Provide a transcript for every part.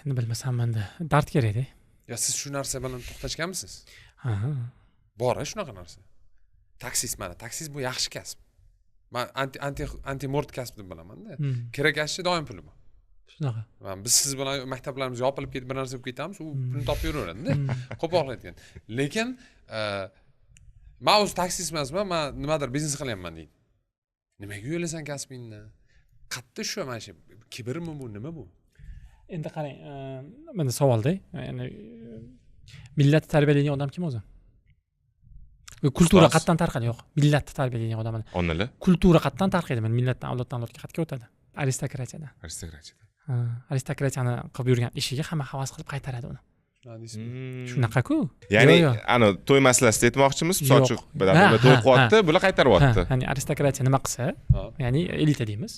Endi bilmasam, endi dard kerakda. Yo, siz shu narsa bilan to'xtashganmisiz? Ha. Bor a shunaqa narsa? Taksist, mana, taksist bu yaxshi kasb. Man anti anti anti mo'rt kasb deb bilamanda. Kirakashchi doim puli bor. Shunaqa. Man, biz siz bilan maktablarimiz yopilib ketib, bir narsa bo'lib ketamiz, u pulni topib yuraveradida, qo'pol aytgan. Lekin man o'zi taksist emasman, man nimadir biznes qilyapman deydi. Nimaga uyalasan kasbingdan? Qayerda shu, mana shu kibrmi bu, nima bu? Endi qarang, mana savolda, ya'ni millatni tarbiyalaydigan odam kim o'zi? Культура Ustoz. Qayerdan tarqaladi? Yo'q, millatni tarbiyalaydigan odam. Onalar. Культура qayerdan tarqaydi? Mana, millatdan avloddan avlodga qayerga o'tadi? Aristokratiyadan. Aristokratiya. Ha, aristokratiyani qilib yurgan ishiga hamma havas qilib qaytaradi uni. Ha, deysizmi? Shunaqaku. Ya'ni Yo'q, yo'q. Ani to'y masalasida aytmoqchimiz, misol uchun, Yo'q. bular to'y qilyapti, bular qaytaryapti. Ha, ya'ni aristokratiya nima qilsa, ya'ni elita deymiz,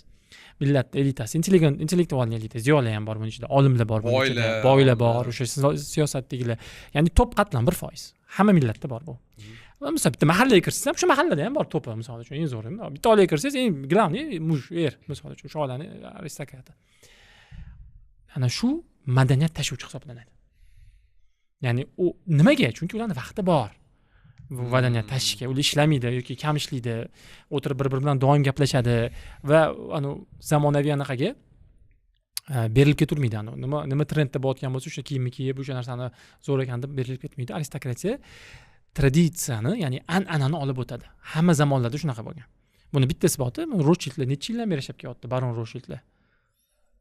millat elitasi, intelligent, интеллектуальный elita, ziyoli ham bor buni ichida, olimlar bor buni ichida, Boylar. Boylar bor, o'sha siyosatdagilar, ya'ni top qatlam, 1% hamma millatda bor bu. Misol, bitta mahallaga kirsangiz ham, shu mahallada ham bor to'pi. Misol uchun, eng zo'ri bitta oilaga kirsangiz, eng главный муж, er, misol uchun, o'sha oilani aristokrati, ana shu madaniyat tashuvchi hisoblanadi. Ya'ni u nimaga? Chunki ularni vaqti bor bu madaniyat tashishga. Ular ishlamaydi yoki kam ishlaydi, o'tirib bir biri bilan doim gaplashadi va anavi zamonaviy anaqaga berilib ketavermaydi. Anavi nima nima trendda bo'layotgan bo'lsa, o'sha kiyimni kiyib, o'sha narsani zo'r ekan deb berilib ketmaydi. Aristokratiya traditsiyani, ya'ni an'anani olib o'tadi. Hamma zamonlarda shunaqa bo'lgan. Buni bitta isboti, Rotshildlar necha yildan beri yashab kelyapti. Baron Rotshildlar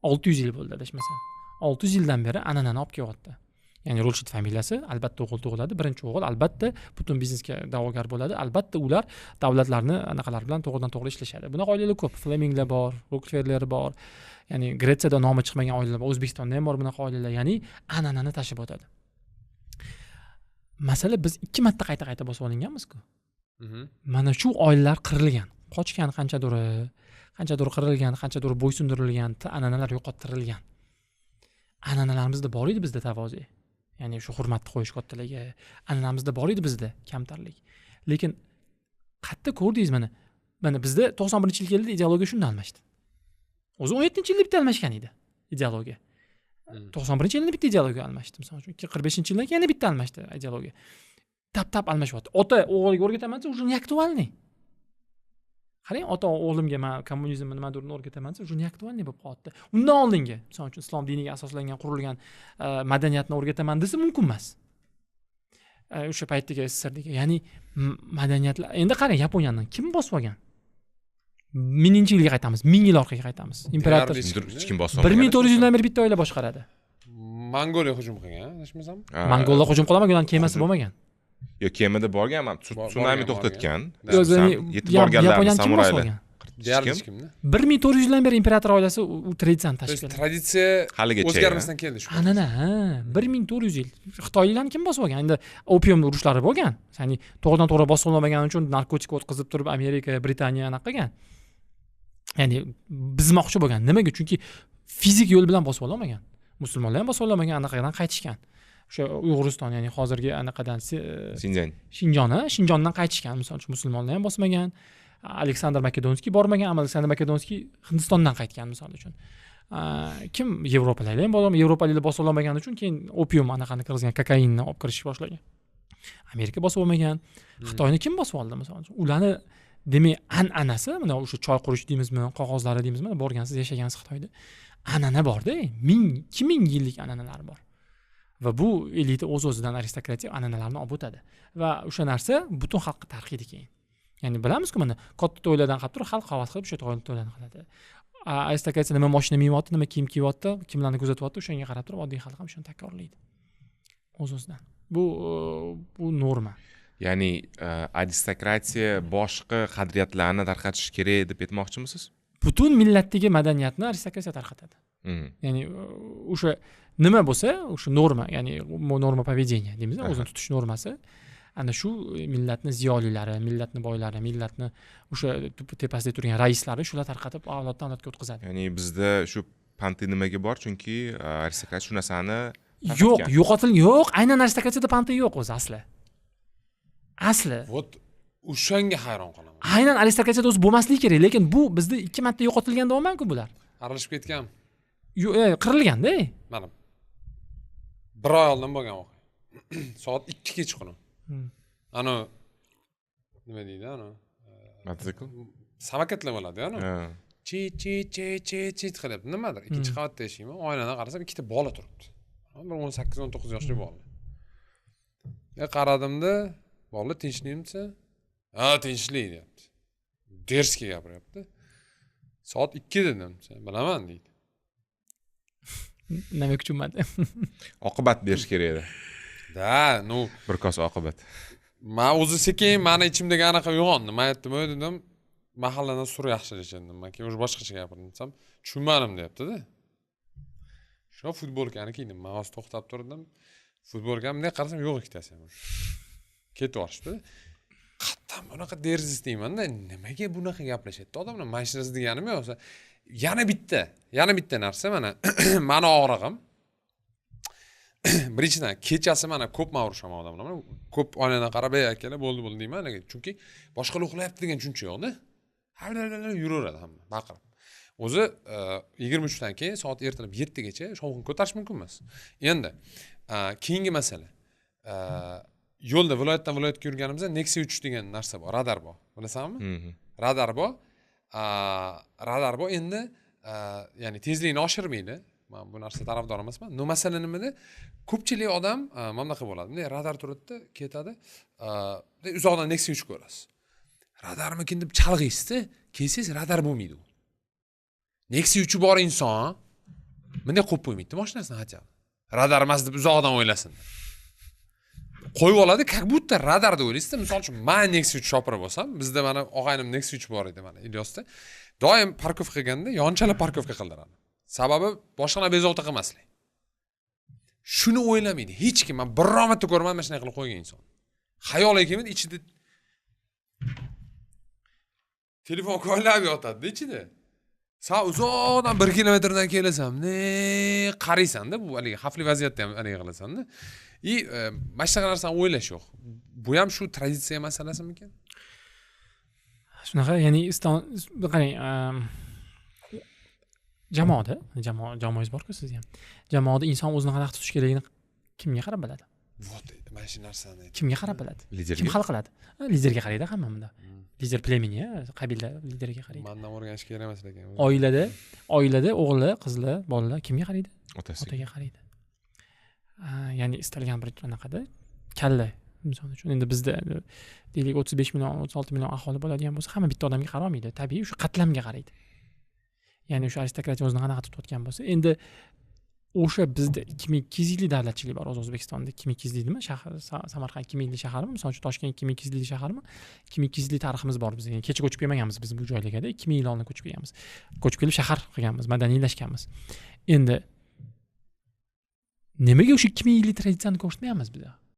600 yil bo'ldi, adashmasam, 600 yildan beri an'anani olib kelyapti. Ya'ni Rotshild familiyasi albatta o'g'il tug'iladi, birinchi o'g'il albatta butun biznesga da'vogar bo'ladi, albatta ular davlatlarni anaqalari bilan to'g'ridan to'g'ri ishlashadi. Bunaqa oilalar ko'p: Fleminglar bor, Rokfeller bor, ya'ni Gretsiyada nomi chiqmagan oilalar bor, O'zbekistonda ham bor bunaqa oilalar. Ya'ni an'anani tashib o'tadi. Masala, biz ikki marta qayta qayta bosib olinganmizku. Mana shu oilalar qirilgan, qochgan qanchaduri, qanchadir qirilgan, qanchadir bo'ysundirilgan, an'analar yo'qottirilgan. An'analarimizda bor edi bizda tavoze, ya'ni shu hurmatni qo'yish kattalarga. An'anamizda bor edi bizda kamtarlik. Lekin qayerda ko'rdingiz? Mana bizda 91-yil keldi, ideologiya shunda almashdi. O'zi 17-yilda bitta almashgan edi ideologiya. 91-yilda bitta ideologiya almashdi. Misol uchun, 45-yildan keyin yana bitta almashdi ideologiya. Tap tap almashyapti. Ota o'g'liga o'rgataman desa, уже не актуальный. Qarang, ota o'g'limga man kommunizmni nimadirni o'rgataman desa, уже не актуальный bo'lib qolyapti. Undan oldingi, misol uchun, islom diniga asoslangan qurilgan madaniyatni o'rgataman desa, mumkin emas o'sha paytdagi SSSRdagi, ya'ni madaniyatlar. Endi qarang, Yaponiyani kim bosib olgan? 1000-yilga qaytamiz, 1000 yil orqaga qaytamiz, imperator. Deyarli. Kimdir, hech kim bosib 1400 yildan beri bitta oila boshqaradi. Mongoliya hujum qilgan, adashmasam. Mongollar hujum qilolmagan, ularni kemasi bo'lmagan. Yo'q, kemada borgan, man tsunami borgan, to'xtatgan. Borgan. O'zini Yetib borganlarni Yaponiyani kim bosib samuraylar. olgan? Deyarli Hech hech kimda. 1400 yildan beri imperator oilasi u traditsiyani То есть tashkil qilgan. Traditsiya Haligacha, o'zgarmasdan keldi shu. An'ana, ha, 1400 yil. Xitoyliklarni kim bosib olgan? Endi opium urushlari bo'lgan, ya'ni to'g'ridan to'g'ri bosib olmagani uchun narkotik o'tkazib turib, Amerika, Britaniya anaqa qilgan, ya'ni buzmoqchi bo'lgan. Nimaga? Chunki fizik yo'l bilan bosib ololmagan. Musulmonlar ham bosib ololmagan, anaqadan qaytishgan, o'sha Uyg'uriston, ya'ni hozirgi anaqadan, Sinjan. Shinjon, ha, Shinjondan qaytishgan. Misol uchun, musulmonlar ham bosmagan, Aleksandr Makedonskiy bormagan. Aleksandr Makedonskiy Hindistondan qaytgan. Misol uchun, kim, yevropaliklar ham borolmagan. Yevropaliklar bosib olmagani uchun keyin opium anaqani kirgizgan, kokainni olib kirishni boshlagan. Amerika bosib olmagan. Xitoyni kim bosib oldi? Misol uchun, ularni, demak, an'anasi mana o'sha choy qurish deymizmi, qog'ozlari deymizmi, borgansiz, yashagansiz Xitoyda, an'ana borda, ming 2000 yillik an'analar bor. Va bu elita o'z o'zidan, aristokratiya an'analarni olib o'tadi va o'sha narsa butun xalqqa tarqaydi keyin. Ya'ni bilamizku, mana katta to'ylardan qolib turib, xalq havas qilib o'sha to'ylarni qiladi. Aristokratiya nima moshina minyapti, nima kiyim kiyyapti, kimlarni kuzatyapti, o'shanga qarab turib oddiy xalq ham shuni takrorlaydi o'z o'zidan. Bu norma. Ya'ni aristokratiya boshqa qadriyatlarni tarqatish kerak deb aytmoqchimisiz? Butun millatdagi madaniyatni aristokratiya tarqatadi. Ya'ni o'sha nima bo'lsa, o'sha norma, ya'ni норма поведения deymiz, o'zini tutish normasi, ana shu millatni ziyolilari, millatni boylari, millatni o'sha tepasida turgan raislari, shular tarqatib, avloddan avlodga o'tkazadi. Ya'ni bizda shu понты nimaga bor? Chunki aristokratiya shu narsani Yo'q, tarqatgan. yo'qotilgan. Yo'q, aynan aristokratiyada понты yo'q o'zi asli. Вот o'shanga hayron qolaman. Aynan aristokratiyada o'zi bo'lmasligi kerak, lekin bu bizda ikki marta yo'qotilgan deyapmanku bular. Aralashib ketgan. Qirilganda. Mana. Bir oy oldin bo'lgan voqea. Soat 2 kechqurun. Ani nima deydi, ani mototsikl, samokatlar bo'ladi, ani chi chi chi chi chi qilyapti nimadir. Ikkinchi qavatda yashayman, oynadan qarasam ikkita bola turibdi. Bir 18-19 yoshli bola. Qaradimda, bola tinchlikmi desa, ha, tinchlik deyapti. Дерзкий gapiryapti. Soat 2 dedim, bilaman deydi. Nima tushunmadi? Oqibat berish kerak edi. Да, ну bir kosa oqibat. Man o'zi sekin mani ichimdagi anaqa uyg'ondi. Man aytdim, "Ey," dedim, "mahalladan sur yaxshi dedim." Man keyin уже boshqacha gapirdim desam, tushunmadim deyapti-da. Shu futbolkani kiydim. Man hozir to'xtab turdim. Futbolkam bunday qarasam yo'q ikkitasi ham. Ketib yuborishdi. Qayerdan bunaqa дерзость deymanda, nimaga bunaqa gaplashadi odamlar? Mana shu narsa deganim yo'q. Yana bitta narsa mana mani og'rig'im. Birinchidan, kechasi mana ko'p man urushaman odamlar bilan. Ko'p oynadan qarab, "Ey akalar, bo'ldi, bo'ldi" deyman. Chunki boshqalar uxlayapti degan tushuncha yo'qda. Yuraveradi hamma baqirib. O'zi 23 dan keyin soat ertalab 7 gacha shovqin ko'tarish mumkin emas. Endi keyingi masala. Yo'lda viloyatdan viloyatga yurganimizda Nexia 3 degan narsa bor, radar bor. Bilasanmi? Radar bor. Radar bor endi, ya'ni tezlikni oshirmaydi. Man bu narsa tarafdor emasman. Но masala nimada? Ko'pchilik odam mana bunaqa bo'ladi. Bunday radar turibdi, ketadi. Uzoqdan Nexia 3 ko'rasiz. Radarmikin deb chalg'iysiz-da, kelsangiz radar bo'lmaydi u. Nexia 3 bor inson bunday qo'yib qo'ymaydi mashinasini хотя бы. Radar emas deb uzoqdan o'ylasin. Qo'yib oladi, как будто radar deb o'ylaysizda. Misol uchun, man Nexia 3 shopiri bo'lsam, bizda mana og'aynim Nexia 3 bor edi mana Ilyosda. Doim парковка qilganda yonchalab парковка qildiradi. Sababi boshqalar bezovta qilmaslik. Shuni o'ylamaydi hech kim. Man biror marta ko'rmadim mana shunday qilib qo'ygan inson. Xayoliga kelmaydi, ichida telefon ko'ylab yotadi ichida. San uzoqdan 1 kilometrdan kelasan, ne qaraysanda, bu haligi xavfli vaziyatda ham haligi qilasanda. И mana shunaqa narsani o'ylash yo'q. Bu ham shu traditsiya masalasimikan? Shunaqa, ya'ni iston qarang, jamoada, jamoa, jamoangiz borku sizni ham. Jamoada inson o'zini qanaqa tutish kerakligini kimga qarab biladi? Вот, mana shu narsani. Kimga qarab biladi? Liderga. Kim hal qiladi? Ha, liderga qaraydi hamma bunda. Лидер племени, qabila lideriga qaraydi. Mandan o'rganish kerak emas lekin. Oilada o'g'li, qizlar, bolalar kimga qaraydi? Otasiga. Otaga qaraydi. Ha, ya'ni istalgan bir anaqada kalla, misol uchun, endi bizda deylik 35 million, 36 million aholi bo'ladigan bo'lsa, hamma bitta odamga qarolmaydi. Tabiiy, o'sha qatlamga qaraydi. Ya'ni o'sha aristokratiya o'zini qanaqa tutayotgan bo'lsa, endi o'sha bizda 2200 yillik davlatchilik bor o'zi O'zbekistonda. 2200 yillikmi shahar, Samarqand 2000 yillik shaharmi, misol uchun, Toshkent 2200 yillik shaharmi? 2200 yillik tariximiz bor bizda. Kecha ko'chib kelmaganmiz biz bu joylarga, 2000 yil oldin ko'chib kelganmiz, ko'chib kelib shahar qilganmiz, madaniylashganmiz. Endi nimaga o'sha 2000 yillik traditsiyani ko'rsatmayapmiz biz?